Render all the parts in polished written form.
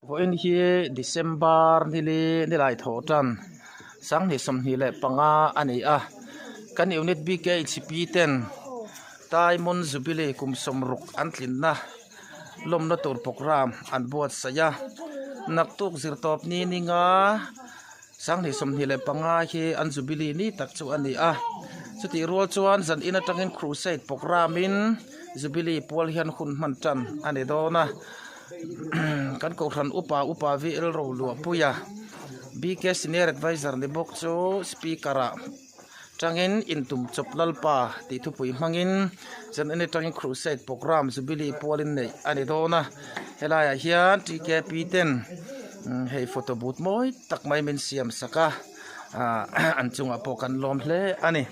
Vawiin hi December nili nilai thawh tan sanghnih 25 a ni a, kan unit BKHP ten Diamond Jubilee kum 60 an tlinna lawmna tur programme an buatsaih a, naktuk zirtawp ni ninga 2025 hi an Jubilee ni tak chu a ni a, chutih rual chuan zan in atangin Crusade programme in Jubilee pual hian hun hman tan a ni dawn a. Kan kohhran upa upa VL Roluahpuia BK Senior Advisor ni bawk chu speaker ah tangin intum chawp lalpa tih thupui hmangin zan en atangin crusade programme jubilee pualin neih a ni dawn a helai ah hian TKP ten hei photo booth mawi tak mai min siam sak a ah an chungah pawh kan lawm hle a ni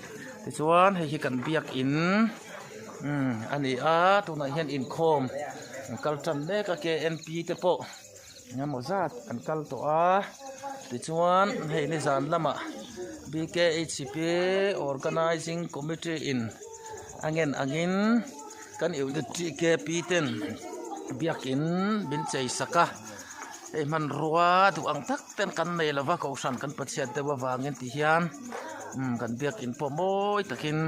tichuan hei hi kan biakin. Umm a ni a tunah hian inkhawm an kal tan mek a knp te pawh engemaw zat an kal tawh a tichuan hei nizan lamah bkhp organizing committee in a ngen angin kan unit tkp ten biakin min chei sak a hei hmanrua duh ang tak ten kan nei lova kohhran kan pachhiat deuh avangin ti hian umm kan biakin pawh mawi takin.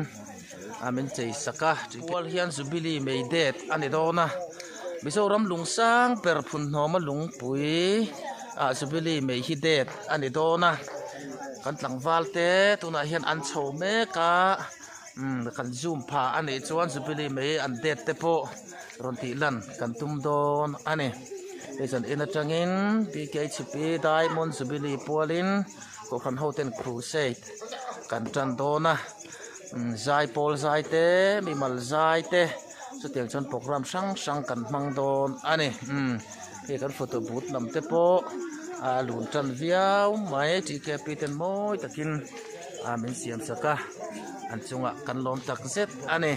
a min chei sak a tipual hian jubilee mai date a ni dawn a Mizoram lung sang ber phunhnawma lungpui ah jubilee mai hi date a ni dawn a kan tlangval te tunah hian an chho mek a umm kan zoom pha a nih chuan jubilee mai an date te pawh rawn tih lan kan tum dawn a ni hei zan en atangin BKHP diamond jubilee pualin kohhran ho ten crusade kan tan dawn a. Zaipawl zai te mimal zai te chutiang chuan programme hrang hrang kan hmang dawn a ni hei kan photo booth lam te pawh a lun tan viau mai tkp ten mawi takin a min siam sak a an chungah kan lawm tak zet a ni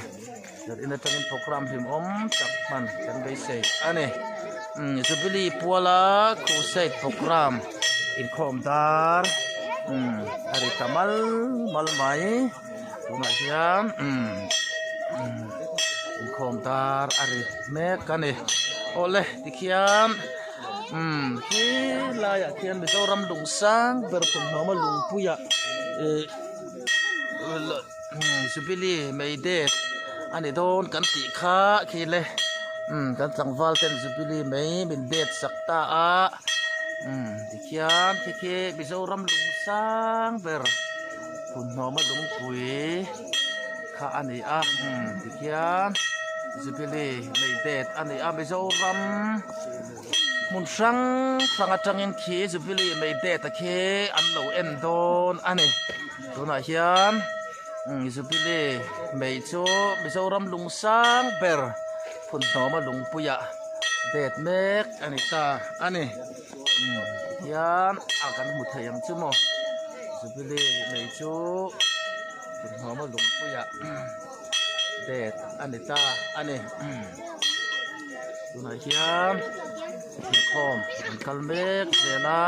in atangin programme hlimawm tak hman kan beisei a ni jubilee puala crusade programme inkhawm dar a ri ta mal mal mai tunah hian inkhawm dar a ri mek a ni awle tikhian khi laiah khian Mizoram lung sang ber thawmhnaw lungpuiah ih Jubilee May Day a ni dawn kan tih kha khi le kan tlangval ten Jubilee mai min date sak ta a tikhian khi khi Mizoram lung sang ber phunhnawma lungpui kha a ni a tikhian Jubilee May date a ni a Mizoram hmun hrang hrang atangin khi Jubilee May date a khi an lo en dawn a ni. Tunah hian Jubilee mei chu Mizoram lung sang ber phunhnawma lungpuiah det mek a ni ta a ni. Tihian a kan hmu thei ang chu maw Jubilee mei chu phunhnawma lungpuiah det a ni ta a ni. Tunah hian inkhawm an kal mek zel a.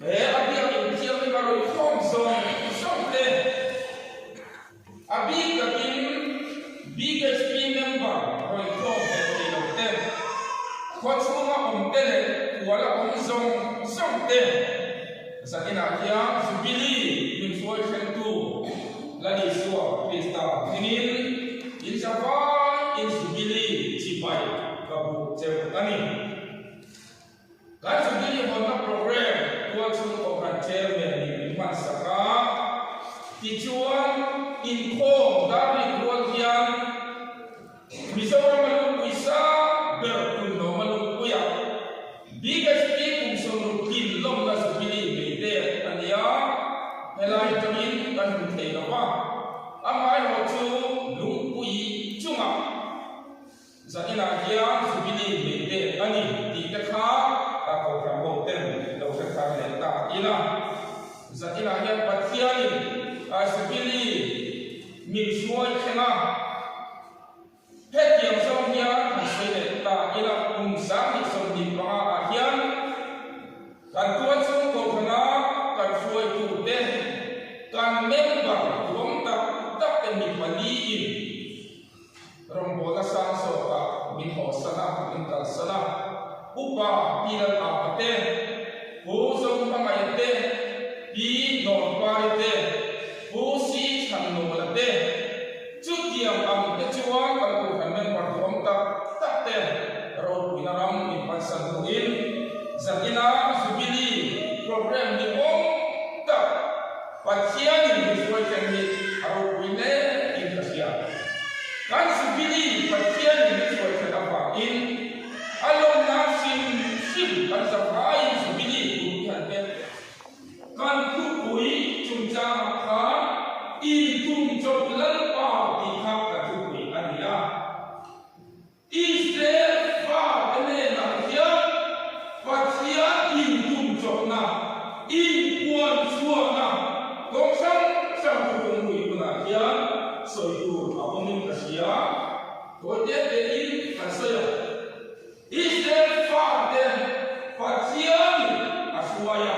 He a biakinn thianghlim a rawi khawm zawng zawng te, a bik takin BHP member rawi khawm ve thei lo te, khua chhunga awm te leh kuala awm zawng zawng te zaninah hian Jubilee min hruai thlengtu Lal Isua Krista hmingin inzavai in Jubilee chibai ka buh cheu a ni. Kan Jubilee hawnna programme tualchhung Kohhran Chairman nih min hmansak a, tichuan inkhawm darling rual hian Mizoram a lungpui sang ber Punhlawma lungpuiah BHP kum 60 tlin lawmna Jubilee nei der a nia, helai atangin kan hmu thei lo va, amaherawh chu lungpui chungah Zaninah hian Jubilee nei pek a ni tih te kha a Kohhran ho ten lo hre thar leh ta ila. Zaninah hian Pathianin a Jubilee min hruai thleng a, hetiang zawng hian han sawi leh ta ila, kum 2025 ah hian kan tualchhung Kohhrana kan hruaitute, kan member duhawm tak tak te mi paliin Rawngbawlna sang zawkah min hawsan a, min kalsan a. Upa Pi Lalapa te, Pu Zohmangaih te, Pi Dawnpari te, Pu Si Chhannawla te, chutiang ang te chuan kan Kohhran member duhawm tak tak te ropuina ram min pansan hnuin zanina Jubilee programme ni awm tak Pathianin min hruai thleng hi a ropui hle in ka hria. Kan Jubilee Pathianin min hruai thlen avangin a lawmna hrim hrim kan zavaiin Jubilee kum hi han pek teh. Kan thupui chungchangah khan Intumchawp Lalpa tih kha kan thupui a ni a. Israel fate hnenah hian Pathian intumchawpna, inpuan chhuahna kawng hrang hrang thuthlung hlui hunah hian sawi tur a awmin ka hria. Tawi te tein kan sawi a. Israel fate Pathianin a hruai a,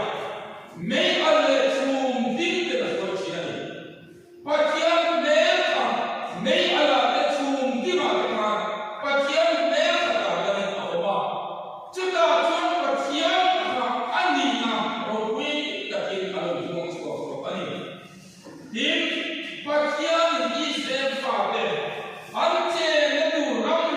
mei al leh chhum ding ten a hruai thin a ni. Pathian hmel kha mei a la te chhum dingah te khan Pathian hmel kha tarlanin a awm a, chutah chuan Pathian kha a nihna ropui takin a lo huang chhuak tawh a ni. Tin, Pathianin Israel fate an chenna tur ram.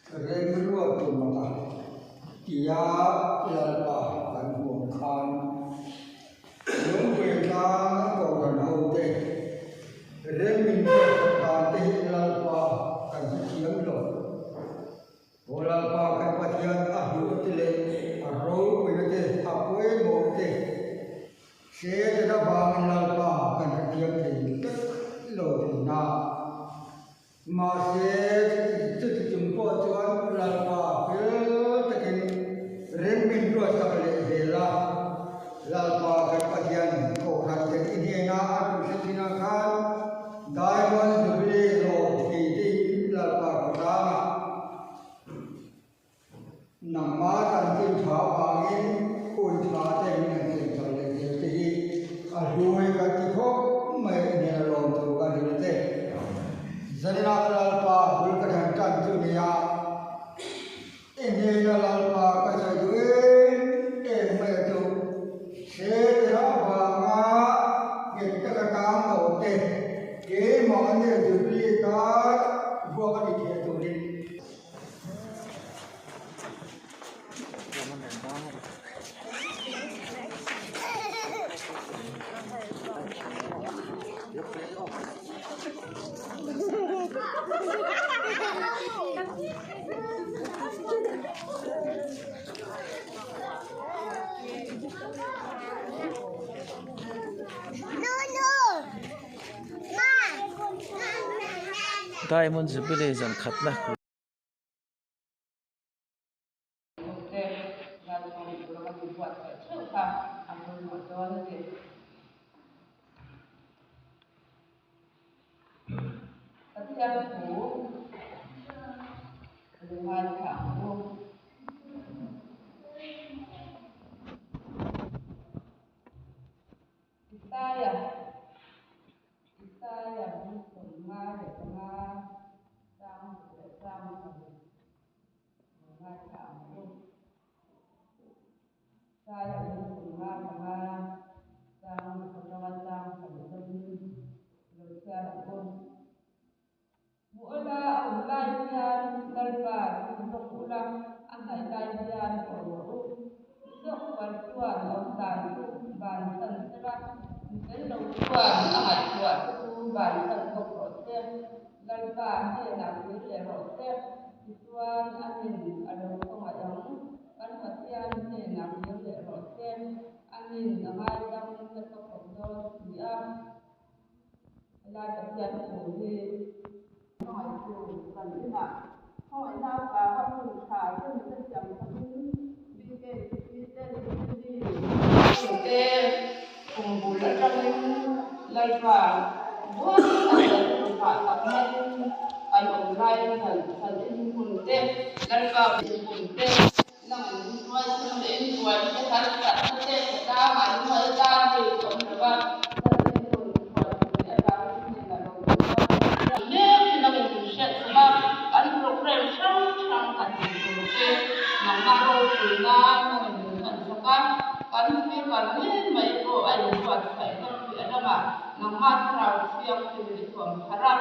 Remruat tumaka tia Lalpa kan huam khan Lungpui tlang a kohhran hote rem min pek dan te hi Lalpa kan hrethiam lo. Aw Lalpa kan Pathian a hluh te leh a ropuina te a pawimawh te hre te avangin Lalpa kan hrethiam thei vek lo thin a. Mahse, chuti chung pawh chuan Lalpa fel takin rem min ruatsak leh zel a. Lalpa kan Pathian Kohhran kan i hnena a rawn thlen thinah khan Diamond Jubilee lawm thei tein Lalpa khawtlang a. Nangmah chanchin tha avangin hun tha te min han thlen chho leh zel te hi a hlui kan ti khawp mai a hnena lawm thu ka hrilh che. Zanina ka Lalpa bul ka than tan chu nia, i hnena Lalpa ka sawi duh em em mai a chu. Hre tera avanga nghet taka tang tawh te, keimah ania Jubilee tan vuak a ni thei turin. Diamond Jubilee zan khatna Muala a awm lai hian Lalpa chu zawk ula, a hnaih lai hian aw rawh u. Mi zawk sual chuan a awm dan chu bansan sela, mi fel lo chuan a ngaihtuah te chu bansan bawk rawh se. Lalpa hnenah kir leh rawh se, tichuan a nin a lo khawngaih ang. Kan Pathian hnenah kir leh rawh se, a nin a ngaidam nasa khawp dawn si a. Helai Pathian thu hi hmangaihtu kan inah hmangaihna avanga hun tha te min la siam thakin BKCP te Jubilee te kum bul atangin Lalpa buai tak leh hah tak maiin kan awm laiin kan in hun te Lalpa hun te nang in hruai chhung leh in buai te harsatna te khawtlangah an hal tan hei ka awm lo va, Lalin hun hruai chhung leh avangin hnenah lo awm a. Mek hi nangin min hriat chhung a, kan programme hrang hrang kan tih tur te nangmah ropui nan nangin min hman sak a, kan speaker ngei mai pawh a inbuatsaih hlawm tih a lamah nangmah thlarau thianghlim i thuam thar a.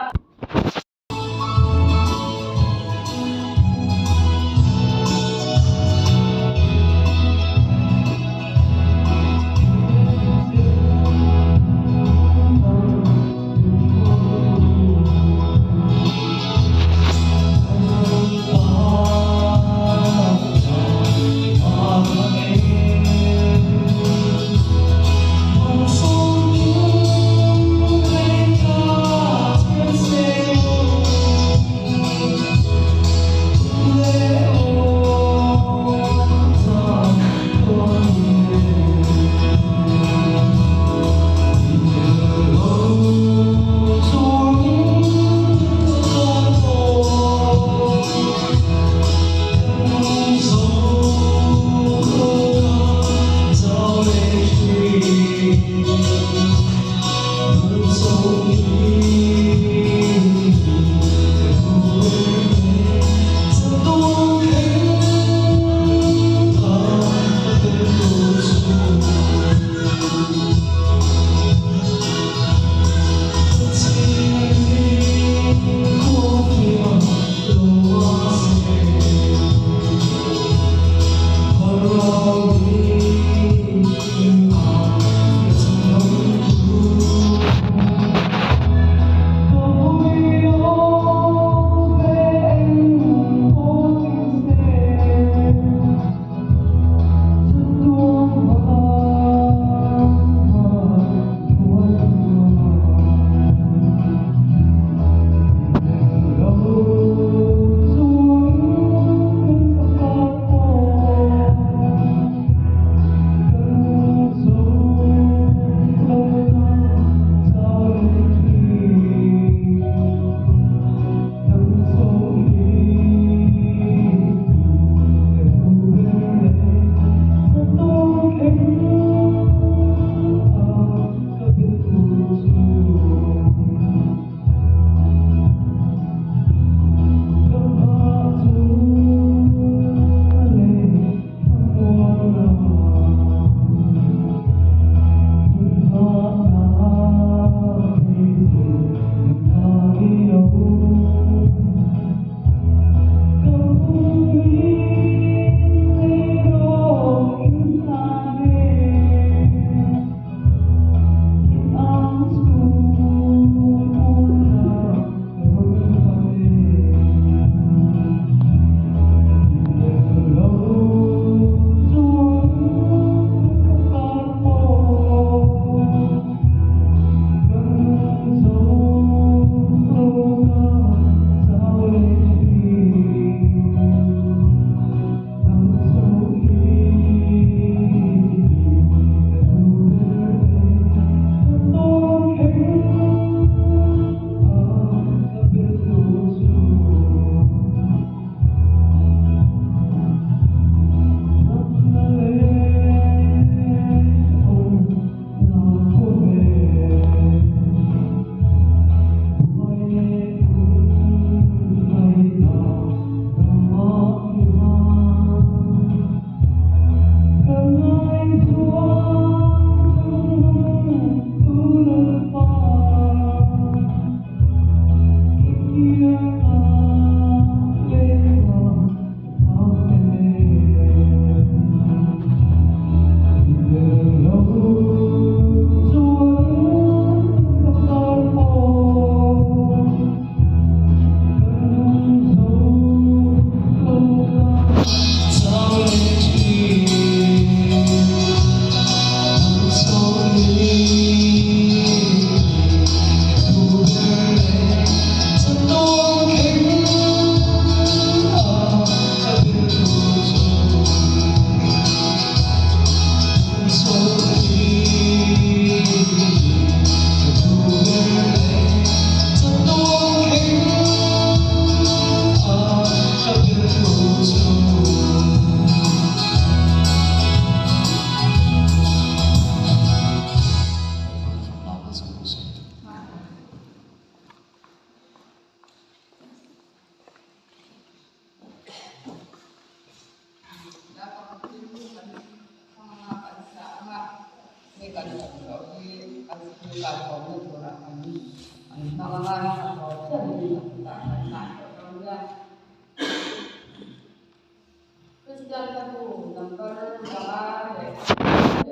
Bu number 5 leh 36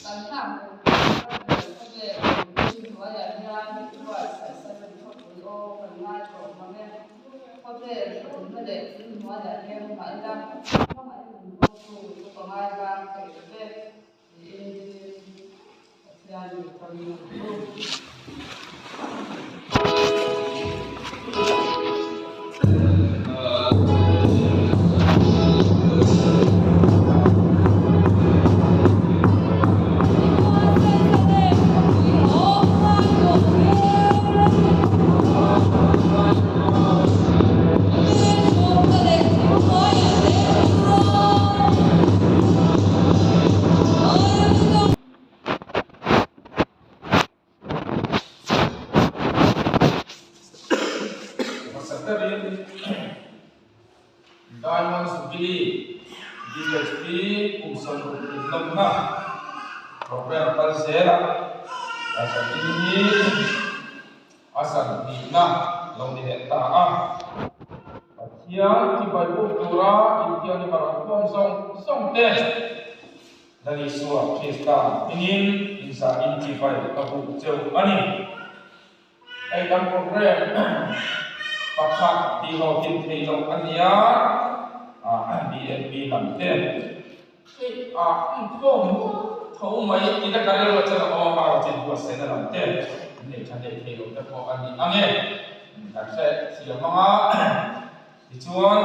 kan nghak hlel tur kal zel khawvel thil hnuaiah hian buatsaih salem khawpui aw kan ngai tawh mang e. Khawvel hrehawmna leh thil hnuaiah leng mah ila hmangaihna min hawngtu chu ka ngai bang thei lo ve tiin dingin Pathian min chawi ang chu. Hmasa berin Diamond Jubilee DHP kum 60 inlawmna program kal zela Zanin hi a zan hnihna lo ni leh ta a. Pathian chibai buk tura inthianghlim a rawn khawm zawng zawng te Lal Isua Krista hmingin inzah in chibai ka buk cheu a ni. Hei kan program pakhat tih hlawhtlin theih loh a nia, BNP lam te hei ah inkhawm tho mai tih te ka rilru chuan a awm a, Rochin Buatsaihna lam te an nei tha hlei thei loh te pawh a ni ang e, kan hre thiam ang a. Tichuan,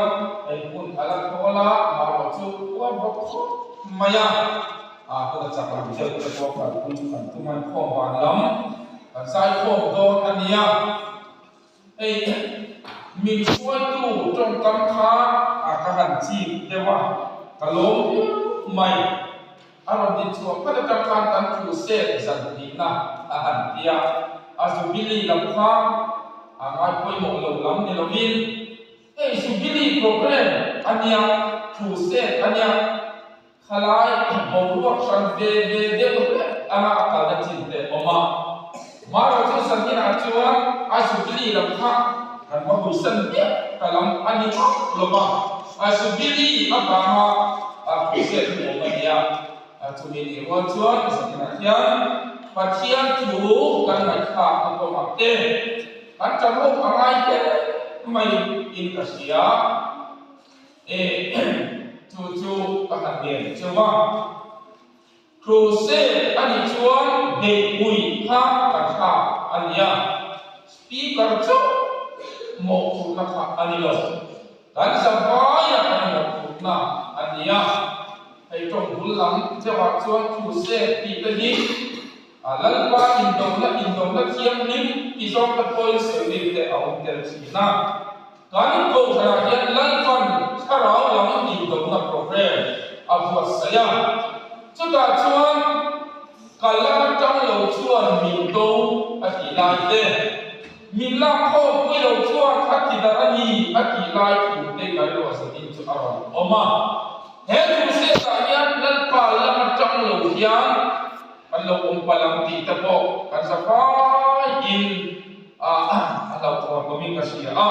hei hun a la thawl a, marawh chu khua bawk khawp mai a, a hun a chak lam deuh te pawh kalpui chu kan tum a, inkhawm van lam kan zai khawm dawn a nia. Hei min hruaitu tawngkam kha a ka han chip deuh a, ka lawm viau mai. A rawn din chhuah phat atang khan kan crusade zan hnihna a han ti a, a Jubilee lam kha a ngai pawimawh lo lam ni lovin hei Jubilee program a nia, crusade a nia, khalai boruak hran ve ve deuh hlek anga a kalna chin te a awm a. Mara chu zaninah chuan a Jubilee lam kha kan va huisan hmiah ta lam a ni tawp lo va, a Jubilee avanga a crusade hi awm a nia. Chumi nih rual chuan zaninah hian Pathian thu kan ngaihthlak na kawngah te kan ṭanawk a ngai hle mai in ka hria. E chu chu ka han ngen cheu a. Crusade a nih chuan beihpui kha kan thlak a nia, speaker chauh mawhphurhna kha a ni lo, kan zavaia kan mawhphurhna a nia. Hei tawng bul lam deuhah chuan crusade tih te hi a Lalpa indona indona thianghlim ti zawng te pawhin sawi rin te a awm tel thin a. Kan kohhranah hian Lalpan thlarau lam indona program a buatsaih a, chutah chuan ka lam atang lo chuan min do a tih lai te, min lak khawmpui lo chuan a ti darh a ni a tih lai thu te ka rilruah zanin chu a rawn awm a. He thu hriatah hian Lalpa lam atang lo hian kan lo awm palh ang tih te pawh kan za faiin a a hlauhthawn awmin ka hria a.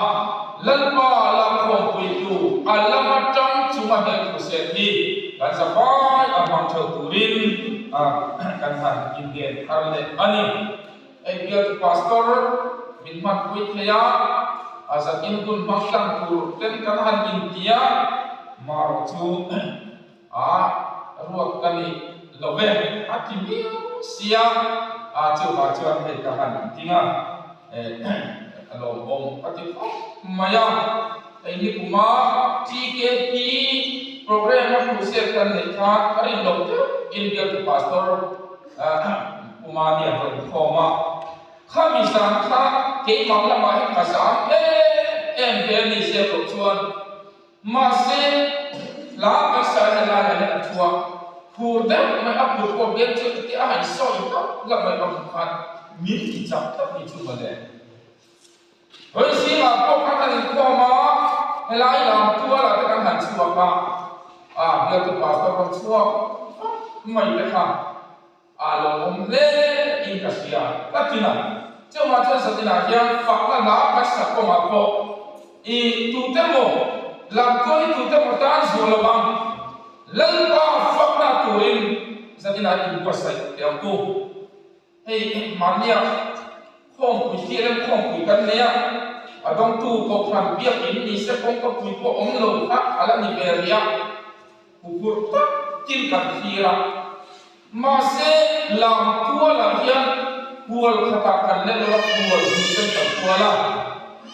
Lalpa lakkhawmpuitu a lam atang chunga he crusade hi kan za fai a hmang theuh turin kan han ingen thar leh a ni. Hei bialtu pastor min hmanpui thei a, a zatin hun hmang tlang tur ten kan han intia, marawh chu A ruat ka ni lo ve a ti miau sia, a chuvah chuan hei ka han ding a, ka lawmawm ka ti khawp mai a, hei nikuma TKP program a crusade kan neih khan ka rin loh deuh in bialtu pastor Puma nia ka inkhawm a, khami zan kha keimah lamah hi ka zam em em ve a ni zia pawh chuan Mahse, hla kan sawi na laiah hian a thu a, phur deuh mai a kut pawh biak chu ti a han sawi hlauh hlauh mai bawk ang khan min ti chak tak ni chu mawle. Hawi zingah pawh khan kan inkhawm a, helai lam tualah te kan han chhuak a, a bialtu pastor rawn chhuak vak mai te kha A lawmawm hle in ka hria ka ti na. Chungah chuan Satinah hian fakna hla kan sak kawngah pawh i tute maw? Lamtual hi tute maw tan zual lo ang. Lalpa fakna turin zaninah inbuatsaih teh ang u. Hei mahnia khawmpui TLM khawmpui kan nei a, a dawngtu kohhran biakin ni se kawngkapui pawh awm lo kha a la ni ve rih a, huphurh takin kan thlir a. Mahse lamtualah hian hual khatah kan leh lo a, hual hnih ten kan kual a,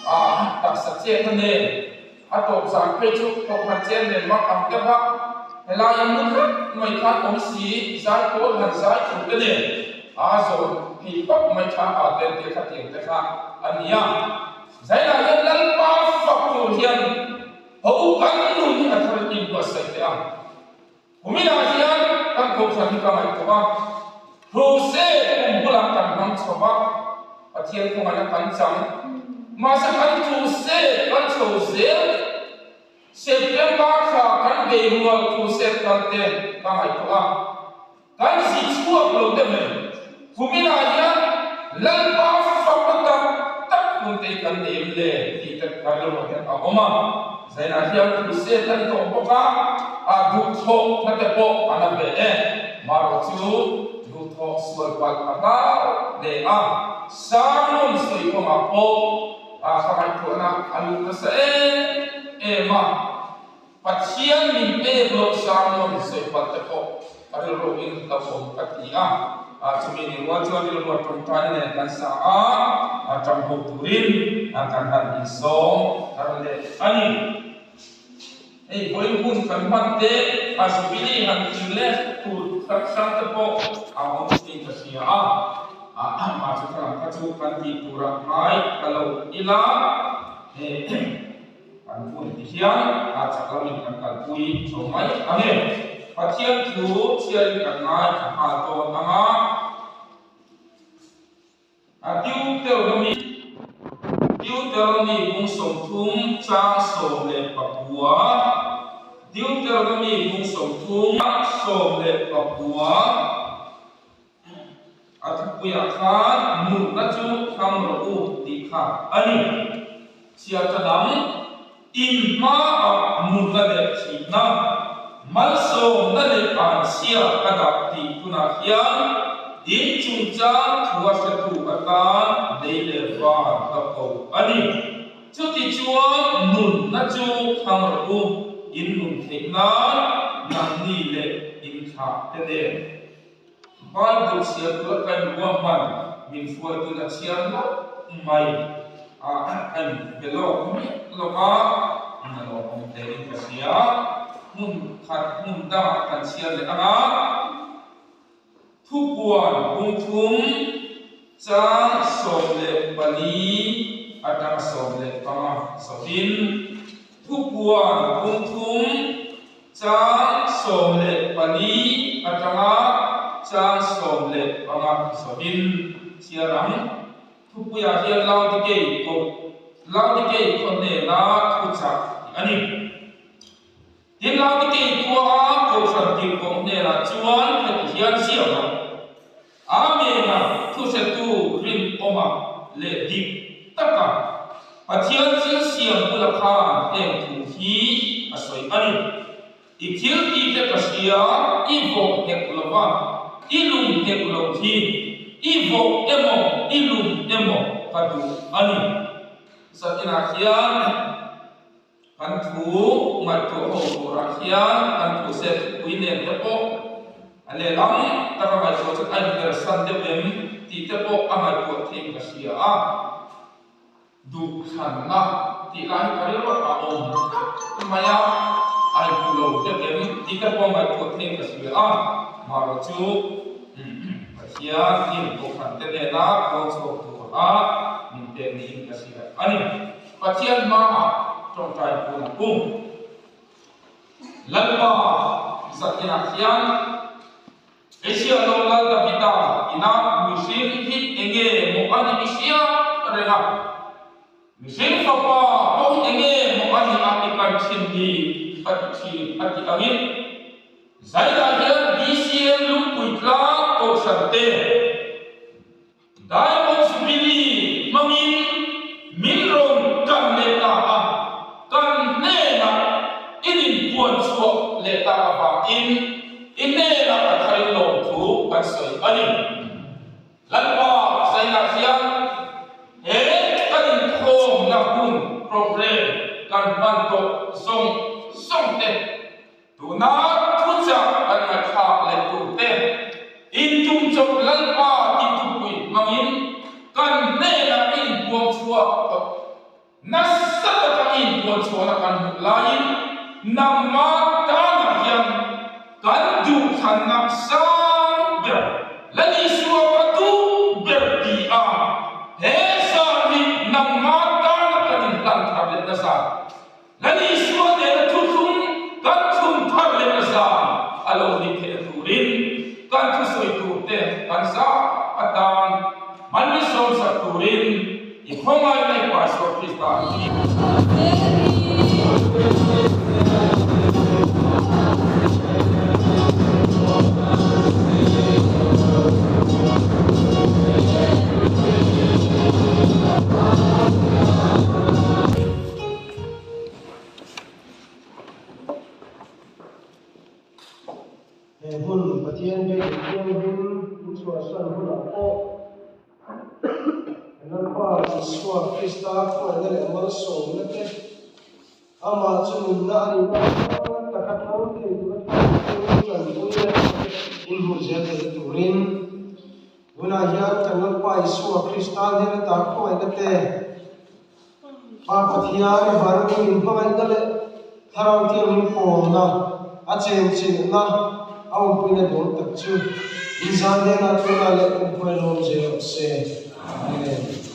ah taksa chetna nen A tawp zan phei chu kohhran chen nen mak ang deuh a, helai a mu tlat mai khan awm si, zai pawl han zai thu te nen a zawn phei pap mai tha a ten te kha tiang te kha a ni a. Zainah hian Lalpa fak tur hian ho kan nun hi a thar in buatsaih teh a. Kuminah hian kan kohhran hi ka ngaihtuah a, Crusade kum bulah kan hmang chho va, Pathian khawngaihna kan chang. Mahse kan Crusade kan chho zel. September thla kan bei rual Crusade kal te ka ngaihtuah a, kan zi chhuak lo deuh em? Kuminah hian Lalpa fakna tak tak hun te hi kan nei em le tih te ka rilruah hian a awm a. Zainah hian Crusade a ni tawh bawk a, a duhthawh na te pawh a na ve e. Marawh chu duhthawh sual palh a hlau hle a, sermon sawi kawngah pawh a ka ngaihtuahna a lut nasa em em a. Pathian min pek loh sermon sawi palh te pawh a rilruin hlauhawm ka ti a, chumi ni rual chuan rilruah tawngtaina nen kan sa a, a tang ho turin kan han insawm thar leh a ni. Hei vawiin hun kan hman te a Jubilee han thlir leh tur hrang hrang te pawh a awm tih ka hria a, mah chu thlalak kha chu kan tih turah ngai ka lo ila. Kan hun ti hian a chak lamin kan kalpui tho mai ang e. Pathian thu chhiarin kan ngai thla nghal dawn ang a. A Deuteronomy Deuteronomy bung 30 chang 19 Deuteronomy bung 30 19 A thupuiah khan murna chu thlang rawh u tih kha a ni. Chhiarta dang, In hmaah murna leh thihna, malsawmna leh anchhia ka dah tih tunah hian in chungchang thua hretu atan lei leh van ka ko a ni. Chutichuan nunna chu thlang rawh u, in nun theih nan nangni leh in thlah te nen. Bible chhiar tura ka inruahman min hruaitun a chhiar hlauh mai a, ka inbe lawk miah lo va, a lawmawm hle in ka hria. Hmun khat hmun dangah kan chhiar leh ang a, Thupuan bungthum chang 14 atanga 15 zawhin Thupuan bungthum Chang 14 atanga chang 15 zawhin chhiar ang. Thupuiah hian Laodikei koh, Laodikei khaw hnena thuchah tih a ni. Tin, Laodikei khua kohhran tirhkoh hnenah chuan heti hian ziak ang, Amen-a thuhretu rinawma leh dik taka Pathian thil siam bula khan heng thu hi a sawi a ni. I thil tih te ka hria, i vawk hek lo va, i lum hek lo hi, i vawk emaw i lum emaw ka duh a ni. Zatinah hian Kan thu ngaihtuah ho turah hian kan thu set thupui nen te pawh a lehlam taka ngaihtuah chu a inpersan deuh em tih te pawh a ngaihtuah theiin ka hria a. Duhthlanna tih lai hi ka rilru a awm tlat mai a, a inhmu lo deuh em tih te pawh a ngaihtuah theiin ka hria a. Marawh chu Pathian in kohhran te nena kawl chhuak tura min pek niin ka hria a ni. Pathian hmaah tawngtai hun a pung. Lalpa zatinah hian Asia lo Lal Davida inah mihring hi enge maw a ni i hria reng a, mihring fapa pawh hi enge maw a ni a i kan thin ni a ti thin a ti angin Zainah hian BCM lungpui tlang kohhran te Diamond Jubilee hmangin min rawn kan leh ta a, kan hnenah. leh tak avangin i hnenah a tharin lawmthu kan sawi a ni. Lalpa zainah hian he kan inkhawmna hun program kan hman tawh zawng zawng te, tuna thuchah kan ngaihthlak leh tur te, intumchawp Lalpa tih thupui hmangin kan hnenah i inpuang chhuak tawh. Nasa taka i inpuan chhuahna kan hmuh laiin nangmah tanah hian kan duhthlanna sang ber Lal Isua ka duh ber ti a, he zan hi nangmah tana kan inhlan thar lehna zan, Lal Isua nena thuthlung kan thlun thar lehna zan a lo ni theih turin kan thusawi turte kan zah atan Malsawmsak turin i khawngaih mai Pastor Krista hi. He hmun Pathian biakinn thianghlim in chhuahsan hunah pawh Lalpa Isua Krista khawngaihna leh malsawmna te, Amah chu nunna a nihna atanga taka thang thei tura thawktu tanpuina te inhmuh zel theihna turin tunah hian kan Lalpa Isua Krista hnen ata khawngaihna te, Pa Pathian vanram in hmangaihna leh Thlarau Thianghlim pawlna, a chenchilhna, a awmpuina dawn tak chu in zan hnenah tunah leh kumkhuai lawm zel rawh se. Amen.